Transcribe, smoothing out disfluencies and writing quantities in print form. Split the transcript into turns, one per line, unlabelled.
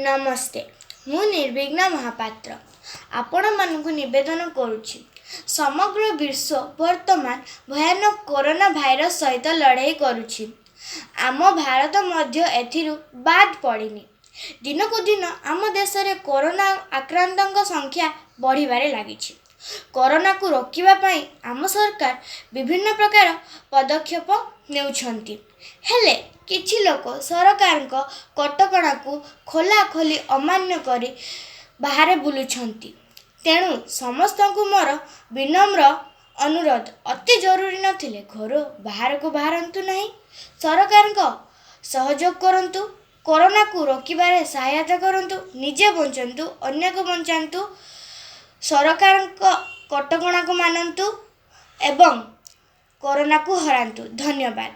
ନମସ୍ତେ, ମୁଁ ନିର୍ବିଘ୍ନା ମହାପାତ୍ର ଆପଣମାନଙ୍କୁ ନିବେଦନ କରୁଛି। ସମଗ୍ର ବିଶ୍ୱ ବର୍ତ୍ତମାନ ଭୟାନକ କରୋନା ଭାଇରସ୍ ସହିତ ଲଢ଼େଇ କରୁଛି। ଆମ ଭାରତ ମଧ୍ୟ ଏଥିରୁ ବାଦ୍ ପଡ଼ିନି। ଦିନକୁ ଦିନ ଆମ ଦେଶରେ କରୋନା ଆକ୍ରାନ୍ତଙ୍କ ସଂଖ୍ୟା ବଢ଼ିବାରେ ଲାଗିଛି। କରୋନାକୁ ରୋକିବା ପାଇଁ ଆମ ସରକାର ବିଭିନ୍ନ ପ୍ରକାର ପଦକ୍ଷେପ ନେଉଛନ୍ତି, ହେଲେ କିଛି ଲୋକ ସରକାରଙ୍କ କଟକଣାକୁ ଖୋଲାଖୋଲି ଅମାନ୍ୟ କରି ବାହାରେ ବୁଲୁଛନ୍ତି। ତେଣୁ ସମସ୍ତଙ୍କୁ ମୋର ବିନମ୍ର ଅନୁରୋଧ, ଅତି ଜରୁରୀ ନଥିଲେ ଘରୁ ବାହାରକୁ ବାହାରନ୍ତୁ ନାହିଁ। ସରକାରଙ୍କ ସହଯୋଗ କରନ୍ତୁ, କରୋନାକୁ ରୋକିବାରେ ସହାୟତା କରନ୍ତୁ, ନିଜେ ବଞ୍ଚନ୍ତୁ, ଅନ୍ୟକୁ ବଞ୍ଚାନ୍ତୁ, ସରକାରଙ୍କ କଟକଣାକୁ ମାନନ୍ତୁ ଏବଂ କରୋନାକୁ ହରାନ୍ତୁ। ଧନ୍ୟବାଦ।